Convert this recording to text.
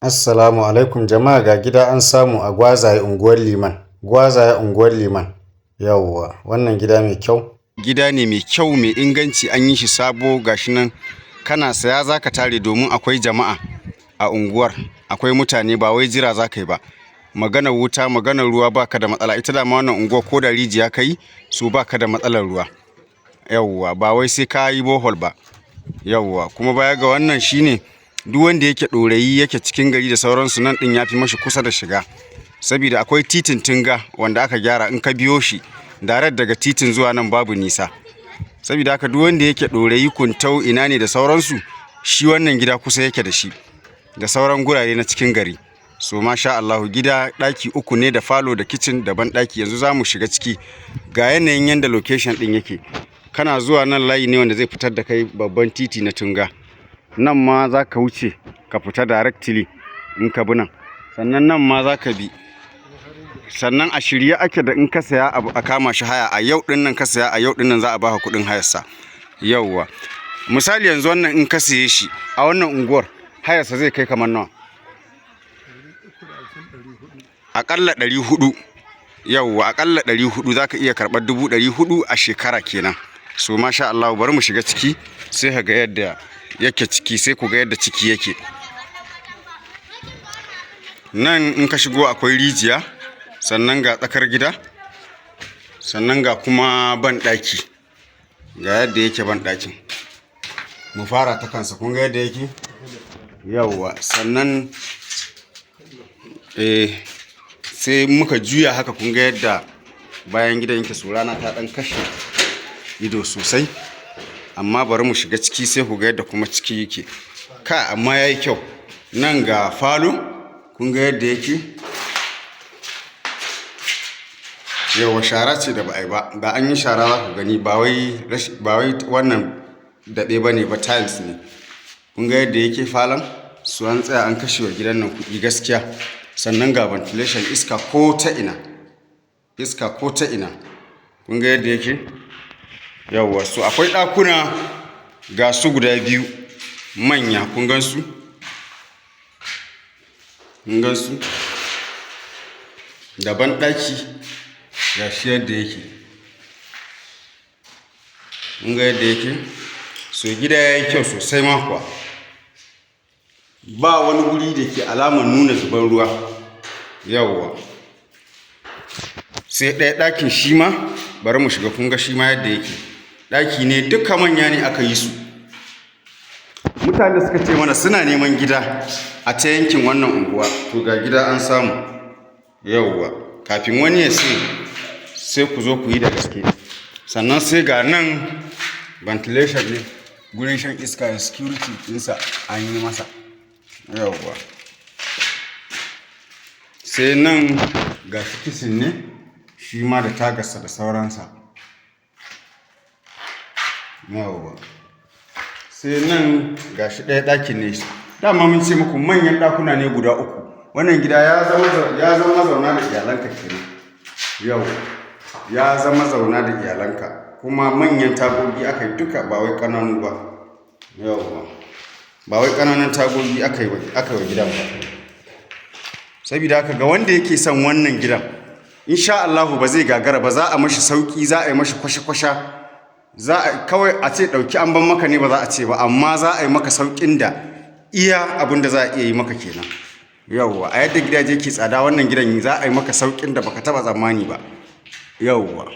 Assalamu alaikum jama'a, ga gida an samu a Gwazaye, unguwar Liman. Gwazaye, unguwar Liman. Yawwa, wannan gida mai kyau. Gida ne mai kyau, mai inganci, an yi shi sabo, gashi nan kana saya za ka tare, domin akwai jama'a a unguwar, akwai mutane, ba wai jira za ka yi ba. Maganar wuta, maganar ruwa, baka da matsala. Ita dama wannan unguwar, ko da rijiya ka yi su, baka da matsalar ruwa. Yawwa, ba wai sai ka yi borehole ba. Yawwa, kuma baya ga wannan shine duk wanda yake Ɗorayi, yake cikin gari da sauransu, nan ɗin ya fi mashi kusa da shiga. Saboda akwai titin Tunga wanda aka gyara, in ka biyo shi direct daga titin zuwa nan babu nisa. Saboda haka duk wanda yake Ɗorayi, Kuntau, ina ne da sauransu, shi wannan gida kusa yake da shi da sauran gurare na cikin gari. So masha Allahu, gida ɗaki uku ne da falo da kicin da banɗaki. Yanzu za mu shiga ciki, ga yanayin yanda location ɗin yake. Kana zuwa nan, layi ne wanda zai fitar da kai babban titi na Tunga. Nan ma za ka wuce ka fita directly in ka bi nan. Sannan nan ma za ka bi. Sannan a shirye ake da in ka saya abu a kama shi haya. A yau ɗin nan ka saya, a yau ɗin nan za a baka kuɗin hayarsa. Yauwa. Misali yanzu wannan in ka saye shi a wannan unguwar, hayarsa zai kai kamar nawa? Aƙalla 400. Yauwa, aƙalla 400, za ka iya karɓar 400,000 a shekara kenan. So masha Allah, bari mu shiga ciki sai ka ga yadda yake ciki, sai ku ga yadda ciki yake. Nan in ka shigo akwai rijiya, sannan ga tsakar gida, sannan ga kuma banɗaki. Ga yadda yake banɗakin. Mu fara ta kansa, kun ga yadda yake? Yauwa, sannan sai muka juya haka, kun ga yadda bayan gidan yake. So rana ta ɗan kashe ido sosai. Amma bari mu shiga ciki sai ku ga yadda kuma ciki yake. Ka amma yayi kyau. Nan ga falo, kun ga yadda yake. Yauwa, shara ce da ba a yi ba. Da an yi shara za ku gani, ba wai wannan daɓe ba ne ba, tiles ne. Kun ga yadda yake falon? So an tsaya an kashe wa gidan nan kuɗi gaskiya. Sannan ga ventilation, iska ko ta ina. Iska ko ta ina. Kun ga yadda yake? Yauwa, so akwai ɗakuna ga su guda biyu manya, kun gan su? Kun gan su? Da banɗaki, ga shi yadda yake. Kun ga yadda yake? So gida yayi kyau sosai ma kuwa. Ba wani guri da ke alamar nuna zuban ruwa. Yauwa. Sai ɗaya ɗakin shi ma, bari mu shiga, kun ga shi ma yadda yake. Ɗaki ne duka manya ne aka yi su. Mutane suka ce mana suna neman gida a ta yankin wannan unguwa. To ga gida an samu. Yauwa. Kafin wani ya sai, sai ku zo ku yi da gaske. Sannan sai ga nan ventilation ne, gurin shan iska da security ɗinsa an yi masa. Yauwa. Sai nan ga shi kitchen ne, shi ma da tagarsa da sauransa. Yauwa. Sai nan ga shi ɗaya ɗakin ne. Dama mun ce muku manyan ɗakuna ne guda uku. Wannan gida ya zama zauna da iyalanka kenan. Yauwa. Ya zama zauna da iyalanka. Kuma manyan tagogi aka yi duka, ba wai ƙananu ba. Yauwa. Ba wai ƙananan tagogi aka yi wa gidan ba. Saboda haka ga wanda yake son wannan gidan, insha Allahu ba zai gagara ba, za a mashi sauƙi, za a yi mashi kwashe-kwashe. Za a kawai a ce ɗauki an ban maka ne, ba za a ce ba, amma za a yi maka sauƙin da iya abin da za a iya yi maka kenan. Yauwa, a yadda gidaje ke tsada, wannan gidan za a yi maka sauƙin da baka taɓa tsammani ba. Yauwa.